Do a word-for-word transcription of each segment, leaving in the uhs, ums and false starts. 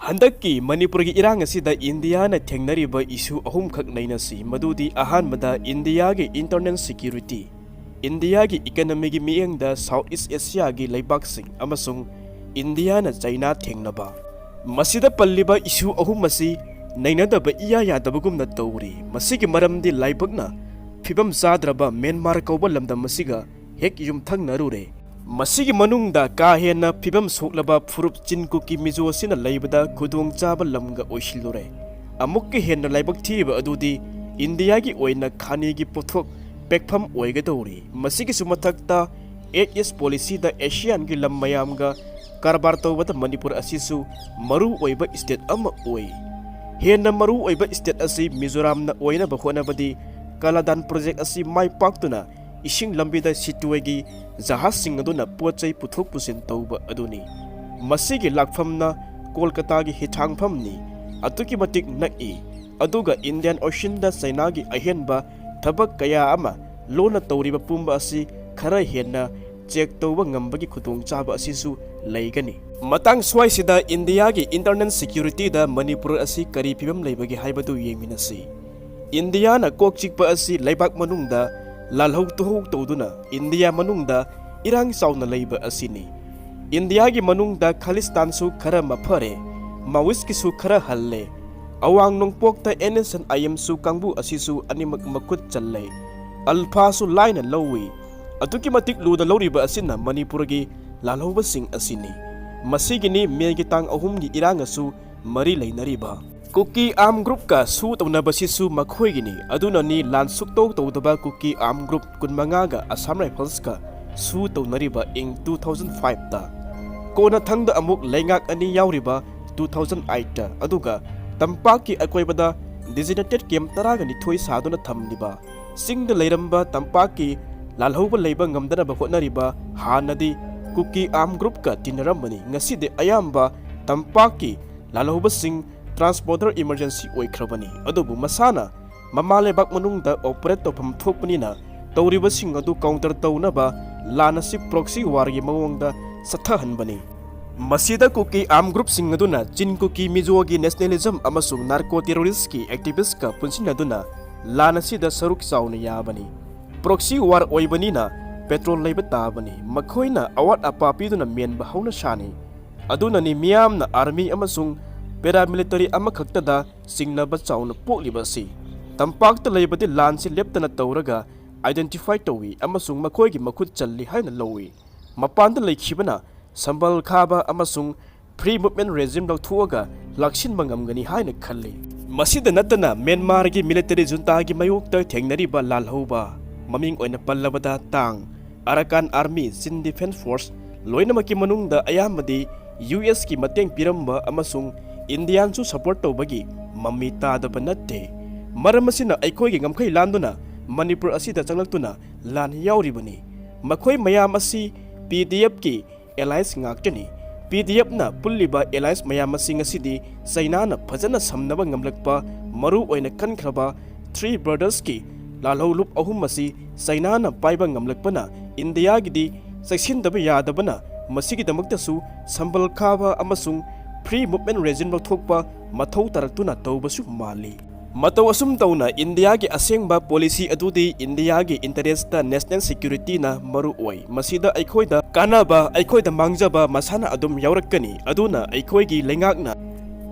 ꯍꯟꯗꯛꯀꯤ ꯃꯅꯤꯄꯨꯔꯒꯤ ꯏꯔꯥꯡ ꯑꯁꯤꯗ ꯏꯟꯗꯤꯌꯥꯅ ꯊꯦꯡꯅꯔꯤꯕ ꯏꯁꯨ ꯑꯍꯨꯝꯈꯛ ꯅꯩꯅꯁꯤ, ꯃꯗꯨꯗꯤ ꯑꯍꯥꯟꯕꯗ ꯏꯟꯗꯤꯌꯥꯒꯤ ꯏꯟꯇꯔꯅꯦꯜ ꯁꯦꯀ꯭ꯌꯨꯔꯤꯇꯤ, ꯏꯟꯗꯤꯌꯥꯒꯤ ꯏꯀꯅꯃꯤꯒꯤ ꯃꯤꯠꯌꯦꯡꯗ ꯁꯥꯎꯠ ꯏꯁ ꯑꯦꯁꯤꯌꯥꯒꯤ ꯂꯩꯕꯥꯛꯁꯤꯡ ꯑꯃꯁꯨꯡ ꯏꯟꯗꯤꯌꯥꯅ ꯆꯩꯅꯥ ꯊꯦꯡꯅꯕ꯫ ꯃꯁꯤꯗ ꯄꯜꯂꯤꯕ ꯏꯁꯨ ꯑꯍꯨꯝ ꯑꯁꯤ ꯅꯩꯅꯗꯕ ꯏꯌꯥ ꯌꯥꯗꯕꯒꯨꯝꯅ ꯇꯧꯔꯤ꯫ ꯃꯁꯤꯒꯤ ꯃꯔꯝꯗꯤ ꯂꯥꯏꯕꯛꯅ ꯐꯤꯕꯝ ꯆꯥꯗ꯭ꯔꯕ ꯃ꯭ꯌꯥꯟꯃꯥꯔ ꯀꯧꯕ ꯂꯝꯗꯝ ꯑꯁꯤꯒ ꯍꯦꯛ ꯌꯨꯝꯊꯪꯅꯔꯨꯔꯦ꯫ ꯃꯁꯤꯒꯤ ꯃꯅꯨꯡꯗ ꯀꯥ ꯍꯦꯟꯅ ꯐꯤꯕꯝ ꯁꯣꯛꯂꯕ ꯐꯨꯔꯨꯞ ꯆꯤꯟ ꯀꯨꯀꯤ ꯃꯤꯖꯣ ꯑꯁꯤꯅ ꯂꯩꯕꯗ ꯈꯨꯗꯣꯡꯆꯥꯕ ꯂꯝꯒ ꯑꯣꯏꯁꯤꯜꯂꯨꯔꯦ꯫ ꯑꯃꯨꯛꯀ ꯍꯦꯟꯅ ꯂꯥꯏꯕꯛ ꯊꯤꯕ ꯑꯗꯨꯗꯤ ꯏꯟꯗꯤꯌꯥꯒꯤ ꯑꯣꯏꯅ ꯈꯥꯅꯤꯒꯤ ꯄꯣꯠꯊꯣꯛ ꯄꯦꯛꯐꯝ ꯑꯣꯏꯒꯗꯧꯔꯤ꯫ ꯃꯁꯤꯒꯤꯁꯨ ꯃꯊꯛꯇ ꯑꯦꯛ ꯏꯁ ꯄꯣꯂꯤꯁꯤꯗ ꯑꯦꯁꯤꯌꯥꯟꯒꯤ ꯂꯝ ꯃꯌꯥꯝꯒ ꯀꯔꯕꯥꯔ ꯇꯧꯕꯗ ꯃꯅꯤꯄꯨꯔ ꯑꯁꯤꯁꯨ ꯃꯔꯨ ꯑꯣꯏꯕ ꯁ꯭ꯇꯦꯠ ꯑꯃ ꯑꯣꯏ꯫ ꯍꯦꯟꯅ ꯃꯔꯨ ꯑꯣꯏꯕ ꯁ꯭ꯇꯦꯠ ꯑꯁꯤ ꯃꯤꯖꯣꯔꯥꯝꯅ ꯑꯣꯏꯅꯕ ꯍꯣꯠꯅꯕꯗꯤ ꯀꯥꯂꯥꯗꯥꯟ ꯄ꯭ꯔꯣꯖꯦꯛ ꯑꯁꯤ ꯃꯥꯏ ꯄꯥꯛꯇꯨꯅ ꯏꯁꯤꯡ ꯂꯝꯕꯤꯗ ꯁꯤꯇꯨꯋꯦꯒꯤ ꯖꯍꯥꯖꯁꯤꯡ ꯑꯗꯨꯅ ꯄꯣꯠ ꯆꯩ ꯄꯨꯊꯣꯛ ꯄꯨꯁꯤꯟ ꯇꯧꯕ ꯑꯗꯨꯅꯤ꯫ ꯃꯁꯤꯒꯤ ꯂꯥꯛꯐꯝꯅ ꯀꯣꯜꯀꯇꯥꯒꯤ ꯍꯤꯊꯥꯡꯐꯝꯅꯤ꯫ ꯑꯗꯨꯛꯀꯤ ꯃꯇꯤꯛ ꯅꯛꯏ꯫ ꯑꯗꯨꯒ ꯏꯟꯗꯤꯌꯥꯟ ꯑꯣꯁꯤꯟꯗ ꯆꯩꯅꯥꯒꯤ ꯑꯍꯦꯟꯕ ꯊꯕꯛ ꯀꯌꯥ ꯑꯃ ꯂꯣꯟꯅ ꯇꯧꯔꯤꯕ ꯄꯨꯝꯕ ꯑꯁꯤ ꯈꯔ ꯍꯦꯟꯅ ꯆꯦꯛ ꯇꯧꯕ ꯉꯝꯕꯒꯤ ꯈꯨꯗꯣꯡꯆꯥꯕ ꯑꯁꯤꯁꯨ ꯂꯩꯒꯅꯤ꯫ ꯃꯇꯥꯡ ꯁ꯭ꯋꯥꯏꯁꯤꯗ ꯏꯟꯗꯤꯌꯥꯒꯤ ꯏꯟꯇꯔꯅꯦꯜ ꯁꯦꯀ꯭ꯌꯨꯔꯤꯇꯤꯗ ꯃꯅꯤꯄꯨꯔ ꯑꯁꯤ ꯀꯔꯤ ꯐꯤꯕꯝ ꯂꯩꯕꯒꯦ ꯍꯥꯏꯕꯗꯨ ꯌꯦꯡꯃꯤꯟꯅꯁꯤ꯫ ꯏꯟꯗꯤꯌꯥꯅ ꯀꯣꯛ ꯆꯤꯛꯄ ꯑꯁꯤ ꯂꯩꯕꯥꯛ ꯃꯅꯨꯡꯗ ꯂꯥꯜꯍꯧ ꯇꯨꯍꯧ ꯇꯧꯗꯨꯅ ꯏꯟꯗꯤꯌꯥ ꯃꯅꯨꯡꯗ ꯏꯔꯥꯡ ꯆꯥꯎꯅ ꯂꯩꯕ ꯑꯁꯤꯅꯤ꯫ ꯏꯟꯗꯤꯌꯥꯒꯤ ꯃꯅꯨꯡꯗ ꯈꯥꯂꯤꯁꯇꯥꯟꯁꯨ ꯈꯔ ꯃꯐꯔꯦ, ꯃꯥꯋꯤꯁꯀꯤꯁꯨ ꯈꯔ ꯍꯜꯂꯦ꯫ ꯑꯋꯥꯡ ꯅꯣꯡꯄꯣꯛꯇ ꯑꯦꯟ ꯑꯦꯁ ꯑꯦꯟ ꯑꯥꯏ ꯑꯦꯝꯁꯨ ꯀꯥꯡꯕꯨ ꯑꯁꯤꯁꯨ ꯑꯅꯤꯃꯛ ꯃꯈꯨꯠ ꯆꯜꯂꯦ꯫ ꯑꯜꯐꯥꯁꯨ ꯂꯥꯏꯅ ꯂꯧꯏ꯫ ꯑꯗꯨꯛꯀꯤ ꯃꯇꯤꯛ ꯂꯨꯅ ꯂꯧꯔꯤꯕ ꯑꯁꯤꯅ ꯃꯅꯤꯄꯨꯔꯒꯤ ꯂꯥꯜꯍꯧꯕꯁꯤꯡ ꯑꯁꯤꯅꯤ꯫ ꯃꯁꯤꯒꯤꯅꯤ ꯃꯦꯒꯤ ꯇꯥꯡ ꯑꯍꯨꯝꯒꯤ ꯏꯔꯥꯡ ꯑꯁꯨ ꯃꯔꯤ ꯂꯩꯅꯔꯤꯕ꯫ ꯀꯨꯀꯤ ꯑꯥꯔꯝ ꯒ꯭ꯔꯨꯞꯀ ꯁꯨ ꯇꯧꯅꯕꯁꯤꯁꯨ ꯃꯈꯣꯏꯒꯤꯅꯤ꯫ ꯑꯗꯨꯅꯅꯤ ꯂꯥꯟ ꯁꯨꯛꯇꯧ ꯇꯧꯗꯕ ꯀꯨꯀꯤ ꯑꯥꯔꯝ ꯒ꯭ꯔꯨꯞ ꯀꯨꯟꯃꯉꯥꯒ ꯑꯁꯥꯝ ꯔꯥꯏꯐꯜꯁꯀ ꯁꯨ ꯇꯧꯅꯔꯤꯕ ꯏꯪ ꯇꯨ ꯊꯥꯎꯖꯟ ꯐꯥꯏꯚꯇ꯫ ꯀꯣꯟꯅꯊꯪꯗ ꯑꯃꯨꯛ ꯂꯩꯉꯥꯛ ꯑꯅꯤ ꯌꯥꯎꯔꯤꯕ ꯇꯨ ꯊꯥꯎꯖꯟ ꯑꯩꯠꯇ, ꯑꯗꯨꯒ ꯇꯝꯄꯥꯛꯀꯤ ꯑꯀꯣꯏꯕꯗ ꯗꯤꯖꯤꯅꯦꯇꯦꯠ ꯀꯦꯝꯞ ꯇꯔꯥꯒ ꯅꯤꯊꯣꯏ ꯁꯥꯗꯨꯅ ꯊꯝꯂꯤꯕ꯫ ꯆꯤꯡꯗ ꯂꯩꯔꯝꯕ ꯇꯝꯄꯥꯛꯀꯤ ꯂꯥꯜꯍꯧꯕ ꯂꯩꯕ ꯉꯝꯗꯅꯕ ꯍꯣꯠꯅꯔꯤꯕ ꯍꯥꯟꯅꯗꯤ ꯀꯨꯀꯤ ꯑꯥꯔꯝ ꯒ꯭ꯔꯨꯞꯀ ꯇꯤꯟꯅꯔꯝꯕꯅꯤ꯫ ꯉꯁꯤꯗꯤ ꯑꯌꯥꯝꯕ ꯇꯝꯄꯥꯛꯀꯤ ꯂꯥꯜꯍꯧꯕꯁꯤꯡ ꯇ꯭ꯔꯥꯟꯁꯕꯣꯔꯗꯔ ꯏꯃꯔꯖꯦꯟꯁꯤ ꯑꯣꯏꯈ꯭ꯔꯕꯅꯤ꯫ ꯑꯗꯨꯕꯨ ꯃꯁꯥꯅ ꯃꯃꯥ ꯂꯩꯕꯥꯛ ꯃꯅꯨꯡꯗ ꯑꯣꯄꯔꯦꯠ ꯇꯧꯐꯝ ꯊꯣꯛꯄꯅꯤꯅ ꯇꯧꯔꯤꯕꯁꯤꯡ ꯑꯗꯨ ꯀꯥꯎꯟꯇꯔ ꯇꯧꯅꯕ ꯂꯥꯟ ꯑꯁꯤ ꯄ꯭ꯔꯣꯛꯁꯤ ꯋꯥꯔꯒꯤ ꯃꯑꯣꯡꯗ ꯆꯠꯊꯍꯟꯕꯅꯤ꯫ ꯃꯁꯤꯗ ꯀꯨꯀꯤ armed groupꯁꯤꯡ ꯑꯗꯨꯅ ꯆꯤꯟ ꯀꯨꯀꯤ ꯃꯤꯖꯣꯒꯤ nationalism ꯑꯃꯁꯨꯡ narco terroristꯀꯤ activistꯀ ꯄꯨꯟꯁꯤꯟꯅꯗꯨꯅ ꯂꯥꯟ ꯑꯁꯤꯗ ꯁꯔꯨꯛ ꯆꯥꯎꯅ ꯌꯥꯕꯅꯤ꯫ Proxy war ꯑꯣꯏꯕꯅꯤꯅ petrol ꯂꯩꯕ ꯇꯥꯕꯅꯤ꯫ ꯃꯈꯣꯏꯅ ꯑꯋꯥꯠ ꯑꯄꯥ ꯄꯤꯗꯨꯅ ꯃꯦꯟꯕ ꯍꯧꯅꯁꯥꯅꯤ꯫ ꯑꯗꯨꯅꯅꯤ ꯃꯤꯌꯥꯝꯅ army ꯑꯃꯁꯨꯡ paramilitary ꯑꯃꯈꯛꯇꯗ ꯆꯤꯡꯅꯕ ꯆꯥꯎꯅ ꯄꯣꯛꯂꯤꯕ ꯑꯁꯤ꯫ ꯇꯝꯄꯥꯛꯇ ꯂꯩꯕꯗꯤ ꯂꯥꯟꯁꯤ ꯂꯦꯞꯇꯅ ꯇꯧꯔꯒ identify ꯇꯧꯏ ꯑꯃꯁꯨꯡ ꯃꯈꯣꯏꯒꯤ ꯃꯈꯨꯠ ꯆꯜꯂꯤ ꯍꯥꯏꯅ ꯂꯧꯏ꯫ ꯃꯄꯥꯟꯗ ꯂꯩꯈꯤꯕꯅ ꯁꯝꯕꯜ ꯈꯥꯕ ꯑꯃꯁꯨꯡ free movement regime ꯂꯧꯊꯣꯛꯑꯒ ꯂꯥꯛꯁꯤꯟꯕ ꯉꯝꯒꯅꯤ ꯍꯥꯏꯅ ꯈꯜꯂꯤ꯫ ꯃꯁꯤꯗ ꯅꯠꯇꯅ ꯃ꯭ꯌꯥꯟꯃꯥꯔꯒꯤ military juntagꯤ ꯃꯥꯌꯣꯛꯇ ꯊꯦꯡꯅꯔꯤꯕ ꯂꯥꯜꯍꯧꯕ, ꯃꯃꯤꯡ ꯑꯣꯏꯅ ꯄꯜꯂꯕꯗ ꯇꯥꯡ, Arakan Army, Chin Defense Force, ꯂꯣꯏꯅꯃꯛꯀꯤ ꯃꯅꯨꯡꯗ ꯑꯌꯥꯝꯕꯗꯤ USꯀꯤ ꯃꯇꯦꯡ ꯄꯤꯔꯝꯕ ꯑꯃꯁꯨꯡ Indiaꯅꯁꯨ support ꯇꯧꯕꯒꯤ ꯃꯃꯤ ꯇꯥꯗꯕ ꯅꯠꯇꯦ꯫ ꯃꯔꯝ ꯑꯁꯤꯅ ꯑꯩꯈꯣꯏꯒꯤ ꯉꯝꯈꯩ ꯂꯥꯟꯗꯨꯅ ꯃꯅꯤꯄꯨꯔ ꯑꯁꯤꯗ ꯆꯪꯂꯛꯇꯨꯅ ꯂꯥꯟ ꯌꯥꯎꯔꯤꯕꯅꯤ꯫ ꯃꯈꯣꯏ ꯃꯌꯥꯝ ꯑꯁꯤ PDFꯀꯤ allies ꯉꯥꯛꯇꯅꯤ꯫ PDFꯅ ꯄꯨꯜꯂꯤꯕ allies ꯃꯌꯥꯝ ꯑꯁꯤ ꯉꯁꯤꯗꯤ ꯆꯩꯅꯥꯅ ꯐꯖꯅ ꯁꯝꯅꯕ ꯉꯝꯂꯛꯄ, ꯃꯔꯨ ꯑꯣꯏꯅ ꯀꯟꯈ꯭ꯔꯕ Three Brothersꯀꯤ ꯂꯥꯜꯍꯧꯂꯨꯞ ꯑꯍꯨꯝ ꯑꯁꯤ ꯆꯩꯅꯥꯅ ꯄꯥꯏꯕ ꯉꯝꯂꯛꯄꯅ Indiaꯒꯤꯗꯤ ꯆꯦꯛꯁꯤꯟꯗꯕ ꯌꯥꯗꯕꯅ ꯃꯁꯤꯒꯤꯗꯃꯛꯇꯁꯨ ꯁꯝꯕꯜ ꯈꯥꯕ ꯑꯃꯁꯨꯡ free movement regime ꯂꯧꯊꯣꯛꯄ ꯃꯊꯧ ꯇꯥꯔꯛꯇꯨꯅ ꯇꯧꯕꯁꯨ ꯃꯥꯜꯂꯤ꯫ ꯃꯇꯧ ꯑꯁꯨꯝ ꯇꯧꯅ Indiaꯒꯤ ꯑꯁꯦꯡꯕ policy ꯑꯗꯨꯗꯤ Indiaꯒꯤ interestꯇ national securityꯅ ꯃꯔꯨ ꯑꯣꯏ꯫ ꯃꯁꯤꯗ ꯑꯩꯈꯣꯏꯗ ꯀꯥꯟꯅꯕ, ꯑꯩꯈꯣꯏꯗ ꯃꯥꯡꯖꯕ ꯃꯁꯥꯅ ꯑꯗꯨꯝ ꯌꯥꯎꯔꯛꯀꯅꯤ꯫ ꯑꯗꯨꯅ ꯑꯩꯈꯣꯏꯒꯤ ꯂꯩꯉꯥꯛꯅ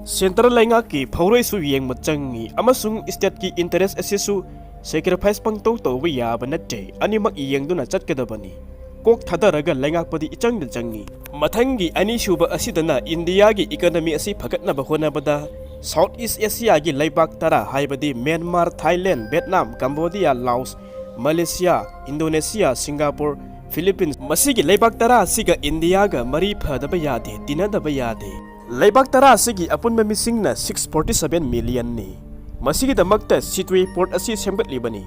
central ꯂꯩꯉꯥꯛꯀꯤ ꯐꯥꯎꯔꯩꯁꯨ ꯌꯦꯡꯕ ꯆꯪꯏ ꯑꯃꯁꯨꯡ stateꯀꯤ interest ꯑꯁꯤꯁꯨ sacrifice ꯄꯪꯇꯧ ꯇꯧꯕ ꯌꯥꯕ ꯅꯠꯇꯦ꯫ ꯑꯅꯤꯃꯛ ꯌꯦꯡꯗꯨꯅ ꯆꯠꯀꯗꯕꯅꯤ꯫ ꯀꯣꯛ ꯊꯥꯗꯔꯒ ꯂꯩꯉꯥꯛꯄꯗꯤ ꯏꯆꯪꯗ ꯆꯪꯏ꯫ ꯃꯊꯪꯒꯤ ꯑꯅꯤꯁꯨꯕ ꯑꯁꯤꯗꯅ Indiaꯒꯤ economy ꯑꯁꯤ ꯐꯒꯠꯅꯕ ꯍꯣꯠꯅꯕꯗ South East Asiaꯒꯤ ꯂꯩꯕꯥꯛ ꯇꯔꯥ ꯍꯥꯏꯕꯗꯤ Myanmar, Thailand, Vietnam, Cambodia, Laos, Malaysia, Indonesia, Singapore, Philippines, ꯃꯁꯤꯒꯤ ꯂꯩꯕꯥꯛ ꯇꯔꯥ ꯑꯁꯤꯒ Indiaꯒ ꯃꯔꯤ ꯐꯗꯕ ꯌꯥꯗꯦ, ꯇꯤꯟꯅꯗꯕ ꯌꯥꯗꯦ꯫ ꯂꯩꯕꯥꯛ ꯇꯔꯥ ꯑꯁꯤꯒꯤ ꯑꯄꯨꯟꯕ ꯃꯤꯁꯤꯡꯅ six forty seven millionꯅꯤ꯫ ꯃꯁꯤꯒꯤꯗꯃꯛꯇ Sittwe Port ꯑꯁꯤ ꯁꯦꯝꯒꯠꯂꯤꯕꯅꯤ꯫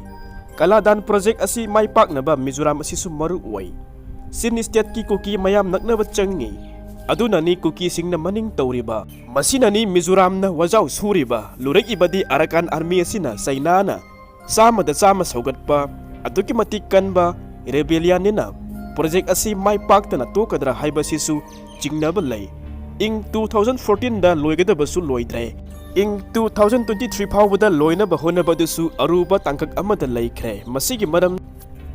ꯀꯂꯥꯗꯥꯟ project ꯑꯁꯤ ꯃꯥꯏ ꯄꯥꯛꯅꯕ ꯃꯤꯖꯣꯔꯥꯝ ꯑꯁꯤꯁꯨ ꯃꯔꯨ ꯑꯣꯏ꯫ ꯆꯤꯟ stateꯀꯤ ꯀꯨꯀꯤ ꯃꯌꯥꯝ ꯅꯛꯅꯕ ꯆꯪꯏ꯫ ꯑꯗꯨꯅꯅꯤ ꯀꯨꯀꯤꯁꯤꯡꯅ ꯃꯅꯤꯡ ꯇꯧꯔꯤꯕ꯫ ꯃꯁꯤꯅꯅꯤ ꯃꯤꯖꯣꯔꯥꯝꯅ ꯋꯥꯖꯥꯎ ꯁꯨꯔꯤꯕ꯫ ꯂꯨꯔꯛꯏꯕꯗꯤ Arakan Army ꯑꯁꯤꯅ ꯆꯩꯅꯥꯅ ꯆꯥꯝꯃꯗ ꯆꯥꯝꯃ ꯁꯧꯒꯠꯄ, ꯑꯗꯨꯛꯀꯤ ꯃꯇꯤꯛ ꯀꯟꯕ rebellionꯅꯤꯅ ꯄ꯭ꯔꯣꯖꯦꯛ ꯑꯁꯤ ꯃꯥꯏ ꯄꯥꯛꯇꯅ ꯇꯣꯛꯀꯗ꯭ꯔꯥ ꯍꯥꯏꯕꯁꯤꯁꯨ ꯆꯤꯡꯅꯕ ꯂꯩ꯫ ꯏꯪ two thousand fourteen ꯗ ꯂꯣꯏꯒꯗꯕꯁꯨ ꯂꯣꯏꯗ꯭ꯔꯦ꯫ ꯏꯪ two thousand twenty three ꯐꯥꯎꯕꯗ ꯂꯣꯏꯅꯕ ꯍꯣꯠꯅꯕ ꯑꯗꯨꯁꯨ ꯑꯔꯨꯕ ꯇꯥꯡꯀꯛ ꯑꯃꯗ ꯂꯩꯈ꯭ꯔꯦ꯫ ꯃꯁꯤꯒꯤ ꯃꯔꯝ,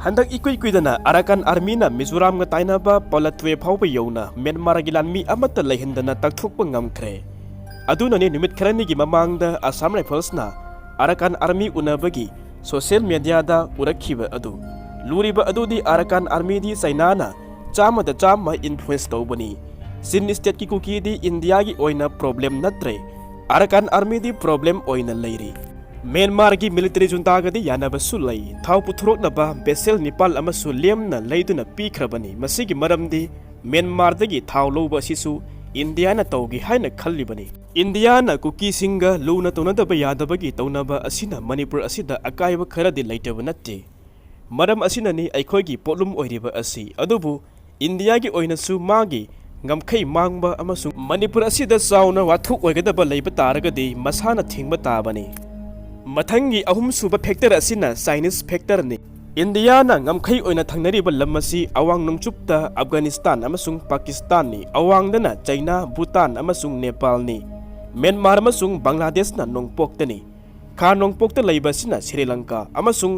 ꯍꯟꯗꯛ ꯏꯀꯨꯏ ꯀꯨꯏꯗꯅ ꯑꯔꯥꯀꯥꯟ ꯑꯥꯔꯃꯤꯅ ꯃꯤꯖꯣꯔꯥꯝꯒ ꯇꯥꯏꯅꯕ ꯄꯣꯂꯠꯋꯦ ꯐꯥꯎꯕ ꯌꯧꯅ ꯃ꯭ꯌꯥꯟꯃꯥꯔꯒꯤ ꯂꯥꯟꯃꯤ ꯑꯃꯠꯇ ꯂꯩꯍꯟꯗꯅ ꯇꯛꯊꯣꯛꯄ ꯉꯝꯈ꯭ꯔꯦ꯫ ꯑꯗꯨꯅꯅꯤ ꯅꯨꯃꯤꯠ ꯈꯔꯅꯤꯒꯤ ꯃꯃꯥꯡꯗ ꯑꯁꯥꯝ ꯔꯥꯏꯐꯜꯁꯅ ꯑꯔꯥꯀꯥꯟ ꯑꯥꯔꯃꯤ ꯎꯅꯕꯒꯤ ꯁꯣꯁꯤꯌꯦꯜ ꯃꯦꯗꯤꯌꯥꯗ ꯎꯔꯛꯈꯤꯕ ꯑꯗꯨ꯫ ꯂꯨꯔꯤꯕ ꯑꯗꯨꯗꯤ ꯑꯔꯥꯀꯥꯟ ꯑꯥꯔꯃꯤꯗꯤ ꯆꯩꯅꯥꯅ ꯆꯥꯝꯃꯗ ꯆꯥꯝꯃ ꯏꯟꯐ꯭ꯂꯨꯌꯦꯟꯁ ꯇꯧꯕꯅꯤ꯫ ꯆꯤꯟ ꯁ꯭ꯇꯦꯠꯀꯤ ꯀꯨꯀꯤꯗꯤ ꯏꯟꯗꯤꯌꯥꯒꯤ ꯑꯣꯏꯅ ꯄ꯭ꯔꯣꯕ꯭ꯂꯦꯝ ꯅꯠꯇ꯭ꯔꯦ, ꯑꯔꯥꯀꯥꯟ ꯑꯥꯔꯃꯤꯗꯤ ꯄ꯭ꯔꯣꯕ꯭ꯂꯦꯝ ꯑꯣꯏꯅ ꯂꯩꯔꯤ꯫ ꯃ꯭ꯌꯥꯟꯃꯥꯔꯒꯤ ꯃꯤꯂꯤꯇꯔꯤ ꯖꯨꯟꯇꯥꯒꯗꯤ ꯌꯥꯅꯕꯁꯨ ꯂꯩ꯫ ꯊꯥꯎ ꯄꯨꯊꯣꯔꯛꯅꯕ ꯚꯦꯁꯦꯜ ꯅꯤꯄꯥꯜ ꯑꯃꯁꯨ ꯂꯦꯝꯅ ꯂꯩꯗꯨꯅ ꯄꯤꯈ꯭ꯔꯕꯅꯤ꯫ ꯃꯁꯤꯒꯤ ꯃꯔꯝꯗꯤ ꯃ꯭ꯌꯥꯟꯃꯥꯔꯗꯒꯤ ꯊꯥꯎ ꯂꯧꯕ ꯑꯁꯤꯁꯨ ꯏꯟꯗꯤꯌꯥꯅ ꯇꯧꯒꯦ ꯍꯥꯏꯅ ꯈꯜꯂꯤꯕꯅꯤ꯫ ꯏꯟꯗꯤꯌꯥꯅ ꯀꯨꯀꯤꯁꯤꯡꯒ ꯂꯨꯅ ꯇꯧꯅꯗꯕ ꯌꯥꯗꯕꯒꯤ ꯇꯧꯅꯕ ꯑꯁꯤꯅ ꯃꯅꯤꯄꯨꯔ ꯑꯁꯤꯗ ꯑꯀꯥꯏꯕ ꯈꯔꯗꯤ ꯂꯩꯇꯕ ꯅꯠꯇꯦ꯫ ꯃꯔꯝ ꯑꯁꯤꯅꯅꯤ ꯑꯩꯈꯣꯏꯒꯤ ꯄꯣꯠꯂꯨꯝ ꯑꯣꯏꯔꯤꯕ ꯑꯁꯤ꯫ ꯑꯗꯨꯕꯨ ꯏꯟꯗꯤꯌꯥꯒꯤ ꯑꯣꯏꯅꯁꯨ ꯃꯥꯒꯤ ꯉꯝꯈꯩ ꯃꯥꯡꯕ ꯑꯃꯁꯨꯡ ꯃꯅꯤꯄꯨꯔ ꯑꯁꯤꯗ ꯆꯥꯎꯅ ꯋꯥꯊꯣꯛ ꯑꯣꯏꯒꯗꯕ ꯂꯩꯕ ꯇꯥꯔꯒꯗꯤ ꯃꯁꯥꯅ ꯊꯤꯡꯕ ꯇꯥꯕꯅꯤ꯫ ꯃꯊꯪꯒꯤ ꯑꯍꯨꯝꯁꯨꯕ ꯐꯦꯛꯇꯔ ꯑꯁꯤꯅ ꯆꯥꯏꯅꯤꯁ ꯐꯦꯛꯇꯔꯅꯤ꯫ ꯏꯟꯗꯤꯌꯥꯅ ꯉꯝꯈꯩ ꯑꯣꯏꯅ ꯊꯪꯅꯔꯤꯕ ꯂꯝ ꯑꯁꯤ ꯑꯋꯥꯡ ꯅꯣꯡꯆꯨꯞꯇ ꯑꯐꯒꯥꯅꯤꯁꯇꯥꯟ ꯑꯃꯁꯨꯡ ꯄꯥꯀꯤꯁꯇꯥꯟꯅꯤ꯫ ꯑꯋꯥꯡꯗꯅ ꯆꯩꯅꯥ, ꯚꯨꯇꯥꯟ ꯑꯃꯁꯨꯡ ꯅꯦꯄꯥꯜꯅꯤ꯫ ꯃ꯭ꯌꯥꯟꯃꯥꯔ ꯑꯃꯁꯨꯡ ꯕꯪꯒ꯭ꯂꯥꯗꯦꯁꯅ ꯅꯣꯡꯄꯣꯛꯇꯅꯤ꯫ ꯈꯥ ꯅꯣꯡꯄꯣꯛꯇ ꯂꯩꯕ ꯑꯁꯤꯅ ꯁ꯭ꯔꯤ ꯂꯪꯀꯥ ꯑꯃꯁꯨꯡ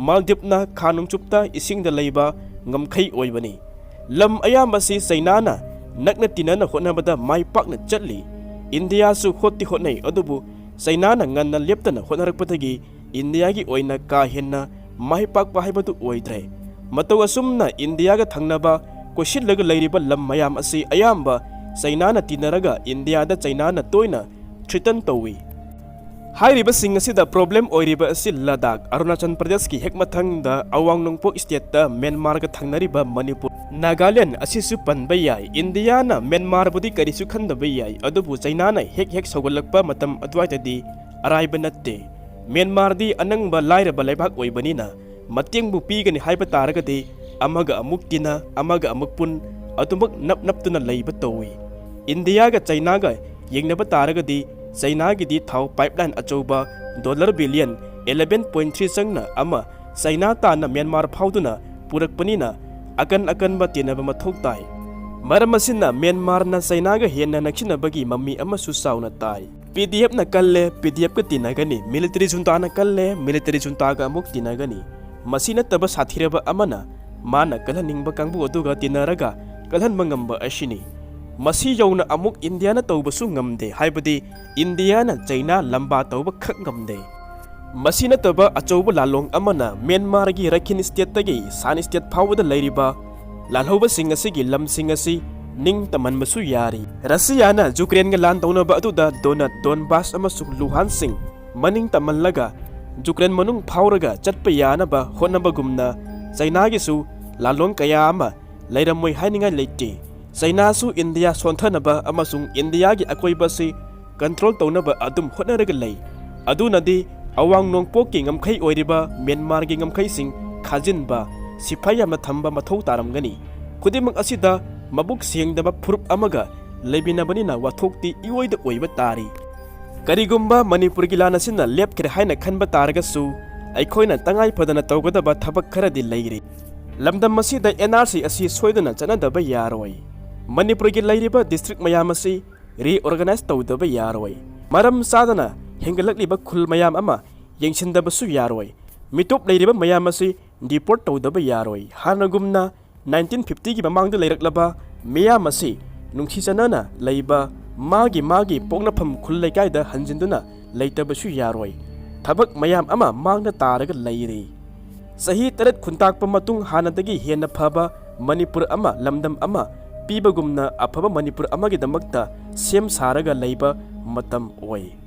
ꯃꯥꯜꯗꯤꯞꯅ ꯈꯥ ꯅꯣꯡꯆꯨꯞꯇ ꯏꯁꯤꯡꯗ ꯂꯩꯕ ꯉꯝꯈꯩ ꯑꯣꯏꯕꯅꯤ꯫ ꯂꯝ ꯑꯌꯥꯝꯕꯁꯤ ꯆꯩꯅꯥꯅ ꯅꯛꯅ ꯇꯤꯟꯅꯅ ꯍꯣꯠꯅꯕꯗ ꯃꯥꯏ ꯄꯥꯛꯅ ꯆꯠꯂꯤ꯫ ꯏꯟꯗꯤꯌꯥꯁꯨ ꯍꯣꯠꯇꯤ ꯍꯣꯠꯅꯩ, ꯑꯗꯨꯕꯨ ꯆꯩꯅꯥꯅ ꯉꯟꯅ ꯂꯦꯞꯇꯅ ꯍꯣꯠꯅꯔꯛꯄꯗꯒꯤ ꯏꯟꯗꯤꯌꯥꯒꯤ ꯑꯣꯏꯅ ꯀꯥ ꯍꯦꯟꯅ ꯃꯥꯏ ꯄꯥꯛꯄ ꯍꯥꯏꯕꯗꯨ ꯑꯣꯏꯗ꯭ꯔꯦ꯫ ꯃꯇꯧ ꯑꯁꯨꯝꯅ ꯏꯟꯗꯤꯌꯥꯒ ꯊꯪꯅꯕ ꯀꯣꯏꯁꯤꯜꯂꯒ ꯂꯩꯔꯤꯕ ꯂꯝ ꯃꯌꯥꯝ ꯑꯁꯤ ꯑꯌꯥꯝꯕ ꯆꯩꯅꯥꯅ ꯇꯤꯟꯅꯔꯒ ꯏꯟꯗꯤꯌꯥꯗ ꯆꯩꯅꯥꯅ ꯇꯣꯏꯅ ꯊ꯭ꯔꯤꯇꯟ ꯇꯧꯏ꯫ ꯍꯥꯏꯔꯤꯕꯁꯤꯡ ꯑꯁꯤꯗ ꯄ꯭ꯔꯣꯕ꯭ꯂꯦꯝ ꯑꯣꯏꯔꯤꯕ ꯑꯁꯤ ꯂꯗꯥꯈ, ꯑꯔꯨꯅꯥꯆꯜ ꯄ꯭ꯔꯗꯦꯁꯀꯤ ꯍꯦꯛ ꯃꯊꯪꯗ ꯑꯋꯥꯡ ꯅꯣꯡꯄꯣꯛ ꯁ꯭ꯇꯦꯠꯇ ꯃ꯭ꯌꯥꯟꯃꯥꯔꯒ ꯊꯪꯅꯔꯤꯕ ꯃꯅꯤꯄꯨꯔ, ꯅꯥꯒꯥꯂꯦꯟ ꯑꯁꯤꯁꯨ ꯄꯟꯕ ꯌꯥꯏ꯫ ꯏꯟꯗꯤꯌꯥꯅ ꯃ꯭ꯌꯥꯟꯃꯥꯔꯕꯨꯗꯤ ꯀꯔꯤꯁꯨ ꯈꯟꯗꯕ ꯌꯥꯏ, ꯑꯗꯨꯕꯨ ꯆꯩꯅꯥꯅ ꯍꯦꯛ ꯍꯦꯛ ꯁꯧꯒꯠꯂꯛꯄ ꯃꯇꯝ ꯑꯗꯨꯋꯥꯏꯗꯗꯤ ꯑꯔꯥꯏꯕ ꯅꯠꯇꯦ꯫ ꯃ꯭ꯌꯥꯟꯃꯥꯔꯗꯤ ꯑꯅꯪꯕ ꯂꯥꯏꯔꯕ ꯂꯩꯕꯥꯛ ꯑꯣꯏꯕꯅꯤꯅ ꯃꯇꯦꯡꯕꯨ ꯄꯤꯒꯅꯤ ꯍꯥꯏꯕ ꯇꯥꯔꯒꯗꯤ ꯑꯃꯒ ꯑꯃꯨꯛ ꯇꯤꯟꯅ, ꯑꯃꯒ ꯑꯃꯨꯛ ꯄꯨꯟ, ꯑꯗꯨꯃꯛ ꯅꯞ ꯅꯞꯇꯨꯅ ꯂꯩꯕ ꯇꯧꯏ꯫ ꯏꯟꯗꯤꯌꯥꯒ ꯆꯩꯅꯥꯒ ꯌꯦꯡꯅꯕ ꯇꯥꯔꯒꯗꯤ ꯆꯩꯅꯥꯒꯤꯗꯤ ꯊꯥꯎ ꯄꯥꯏꯞꯂꯥꯏꯟ ꯑꯆꯧꯕ dollar billion eleven point three ꯆꯪꯅ ꯑꯃ ꯆꯩꯅꯥ ꯇꯥꯟꯅ ꯃ꯭ꯌꯥꯟꯃꯥꯔ ꯐꯥꯎꯗꯨꯅ ꯄꯨꯔꯛꯄꯅꯤꯅ ꯑꯀꯟ ꯑꯀꯟꯕ ꯇꯤꯟꯅꯕ ꯃꯊꯧ ꯇꯥꯏ꯫ ꯃꯔꯝ ꯑꯁꯤꯅ ꯃ꯭ꯌꯥꯟꯃꯥꯔꯅ ꯆꯩꯅꯥꯒ ꯍꯦꯟꯅ ꯅꯛꯁꯤꯟꯅꯕꯒꯤ ꯃꯃꯤ ꯑꯃꯁꯨ ꯆꯥꯎꯅ ꯇꯥꯏ꯫ ꯄꯤ ꯗꯤ ꯑꯦꯐꯅ ꯀꯜꯂꯦ, ꯄꯤ ꯗꯤ ꯑꯦꯐꯀ ꯇꯤꯟꯅꯒꯅꯤ, ꯃꯤꯂꯤꯇꯔꯤ ꯖꯨꯟꯇꯥꯅ ꯀꯜꯂꯦ, ꯃꯤꯂꯤꯇꯔꯤ ꯖꯨꯟꯇꯥꯒ ꯑꯃꯨꯛ ꯇꯤꯟꯅꯒꯅꯤ꯫ ꯃꯁꯤ ꯅꯠꯇꯕ ꯁꯥꯊꯤꯔꯕ ꯑꯃꯅ ꯃꯥꯅ ꯀꯜꯍꯟꯅꯤꯡꯕ ꯀꯥꯡꯕꯨ ꯑꯗꯨꯒ ꯇꯤꯟꯅꯔꯒ ꯀꯜꯍꯟꯕ ꯉꯝꯕ ꯑꯁꯤꯅꯤ꯫ ꯃꯁꯤ ꯌꯧꯅ ꯑꯃꯨꯛ ꯏꯟꯗꯤꯌꯥꯅ ꯇꯧꯕꯁꯨ ꯉꯝꯗꯦ, ꯍꯥꯏꯕꯗꯤ ꯏꯟꯗꯤꯌꯥꯅ ꯆꯩꯅꯥ ꯂꯝꯕꯥ ꯇꯧꯕ ꯈꯛ ꯉꯝꯗꯦ꯫ ꯃꯁꯤ ꯅꯠꯇꯕ ꯑꯆꯧꯕ ꯂꯥꯜꯂꯣꯡ ꯑꯃꯅ ꯃ꯭ꯌꯥꯟꯃꯥꯔꯒꯤ ꯔꯈꯤꯟ ꯁ꯭ꯇꯦꯠꯇꯒꯤ ꯁꯥꯟ ꯁ꯭ꯇꯦꯠ ꯐꯥꯎꯕꯗ ꯂꯩꯔꯤꯕ ꯂꯥꯜꯍꯧꯕꯁꯤꯡ ꯑꯁꯤꯒꯤ ꯂꯝꯁꯤꯡ ꯑꯁꯤ ꯅꯤꯡ ꯇꯝꯍꯟꯕꯁꯨ ꯌꯥꯔꯤ꯫ ꯔꯁꯤꯌꯥꯅ ꯖꯨꯀ꯭ꯔꯦꯟꯒ ꯂꯥꯟ ꯇꯧꯅꯕ ꯑꯗꯨꯗ ꯗꯣꯅꯠ, ꯗꯣꯟꯕꯥꯁ ꯑꯃꯁꯨꯡ ꯂꯨꯍꯥꯟꯁꯤꯡ ꯃꯅꯤꯡ ꯇꯝꯍꯜꯂꯒ ꯖꯨꯀ꯭ꯔꯦꯟ ꯃꯅꯨꯡ ꯐꯥꯎꯔꯒ ꯆꯠꯄ ꯌꯥꯅꯕ ꯍꯣꯠꯅꯕꯒꯨꯝꯅ ꯆꯩꯅꯥꯒꯤꯁꯨ ꯂꯥꯜꯂꯣꯡ ꯀꯌꯥ ꯑꯃ ꯂꯩꯔꯝꯃꯣꯏ ꯍꯥꯏꯅꯤꯡꯉꯥꯏ ꯂꯩꯇꯦ꯫ ꯆꯩꯅꯥꯁꯨ ꯏꯟꯗꯤꯌꯥ ꯁꯣꯟꯊꯅꯕ ꯑꯃꯁꯨꯡ ꯏꯟꯗꯤꯌꯥꯒꯤ ꯑꯀꯣꯏꯕ ꯑꯁꯤ ꯀꯟꯇ꯭ꯔꯣꯜ ꯇꯧꯅꯕ ꯑꯗꯨꯝ ꯍꯣꯠꯅꯔꯒ ꯂꯩ꯫ ꯑꯗꯨꯅꯗꯤ ꯑꯋꯥꯡ ꯅꯣꯡꯄꯣꯛꯀꯤ ꯉꯝꯈꯩ ꯑꯣꯏꯔꯤꯕ ꯃ꯭ꯌꯥꯟꯃꯥꯔꯒꯤ ꯉꯝꯈꯩꯁꯤꯡ ꯈꯥꯖꯤꯟꯕ, ꯁꯤꯐꯥꯏ ꯌꯥꯝꯅ ꯊꯝꯕ ꯃꯊꯧ ꯇꯥꯔꯝꯒꯅꯤ꯫ ꯈꯨꯗꯤꯡꯃꯛ ꯑꯁꯤꯗ ꯃꯕꯨꯛ ꯁꯦꯡꯗꯕ ꯐꯨꯔꯨꯞ ꯑꯃꯒ ꯂꯩꯃꯤꯟꯅꯕꯅꯤꯅ ꯋꯥꯊꯣꯛꯇꯤ ꯏꯑꯣꯏꯗ ꯑꯣꯏꯕ ꯇꯥꯔꯤ꯫ ꯀꯔꯤꯒꯨꯝꯕ ꯃꯅꯤꯄꯨꯔꯒꯤ ꯂꯥꯟ ꯑꯁꯤꯅ ꯂꯦꯞꯈ꯭ꯔꯦ ꯍꯥꯏꯅ ꯈꯟꯕ ꯇꯥꯔꯒꯁꯨ, ꯑꯩꯈꯣꯏꯅ ꯇꯉꯥꯏ ꯐꯗꯅ ꯇꯧꯒꯗꯕ ꯊꯕꯛ ꯈꯔꯗꯤ ꯂꯩꯔꯤ꯫ ꯂꯝꯗꯝ ꯑꯁꯤꯗ ꯑꯦꯟ ꯑꯥꯔ ꯁꯤ ꯑꯁꯤ ꯁꯣꯏꯗꯅ ꯆꯠꯅꯗꯕ ꯌꯥꯔꯣꯏ꯫ ꯃꯅꯤꯄꯨꯔꯒꯤ ꯂꯩꯔꯤꯕ ꯗꯤꯁꯇ꯭ꯔꯤꯛ ꯃꯌꯥꯝ ꯑꯁꯤ ꯔꯤꯑꯣꯔꯒꯅꯥꯏꯖ ꯇꯧꯗꯕ ꯌꯥꯔꯣꯏ꯫ ꯃꯔꯝ ꯆꯥꯗꯅ ꯍꯦꯟꯒꯠꯂꯛꯂꯤꯕ ꯈꯨꯜ ꯃꯌꯥꯝ ꯑꯃ ꯌꯦꯡꯁꯤꯟꯗꯕꯁꯨ ꯌꯥꯔꯣꯏ꯫ ꯃꯤꯇꯣꯞ ꯂꯩꯔꯤꯕ ꯃꯌꯥꯝ ꯑꯁꯤ ꯗꯤꯄꯣꯔꯠ ꯇꯧꯗꯕ ꯌꯥꯔꯣꯏ꯫ ꯍꯥꯟꯅꯒꯨꯝꯅ ꯅꯥꯏꯟꯇꯤꯟ ꯐꯤꯐꯇꯤꯒꯤ ꯃꯃꯥꯡꯗ ꯂꯩꯔꯛꯂꯕ ꯃꯤꯌꯥꯝ ꯑꯁꯤ ꯅꯨꯡꯁꯤ ꯆꯥꯟꯅꯅ ꯂꯩꯕ, ꯃꯥꯒꯤ ꯃꯥꯒꯤ ꯄꯣꯛꯅꯐꯝ ꯈꯨꯜ ꯂꯩꯀꯥꯏꯗ ꯍꯟꯖꯤꯟꯗꯨꯅ ꯂꯩꯇꯕꯁꯨ ꯌꯥꯔꯣꯏ꯫ ꯊꯕꯛ ꯃꯌꯥꯝ ꯑꯃ ꯃꯥꯡꯗ ꯇꯥꯔꯒ ꯂꯩꯔꯦ꯫ ꯆꯍꯤ ꯇꯔꯦꯠ ꯈꯨꯟꯇꯥꯛꯄ ꯃꯇꯨꯡ ꯍꯥꯟꯅꯗꯒꯤ ꯍꯦꯟꯅ ꯐꯕ ꯃꯅꯤꯄꯨꯔ ꯑꯃ, ꯂꯝꯗꯝ ꯑꯃ ꯄꯤꯕꯒꯨꯝꯅ ꯑꯐꯕ ꯃꯅꯤꯄꯨꯔ ꯑꯃꯒꯤꯗꯃꯛꯇ ꯁꯦꯝ ꯁꯥꯔꯒ ꯂꯩꯕ ꯃꯇꯝ ꯑꯣꯏ꯫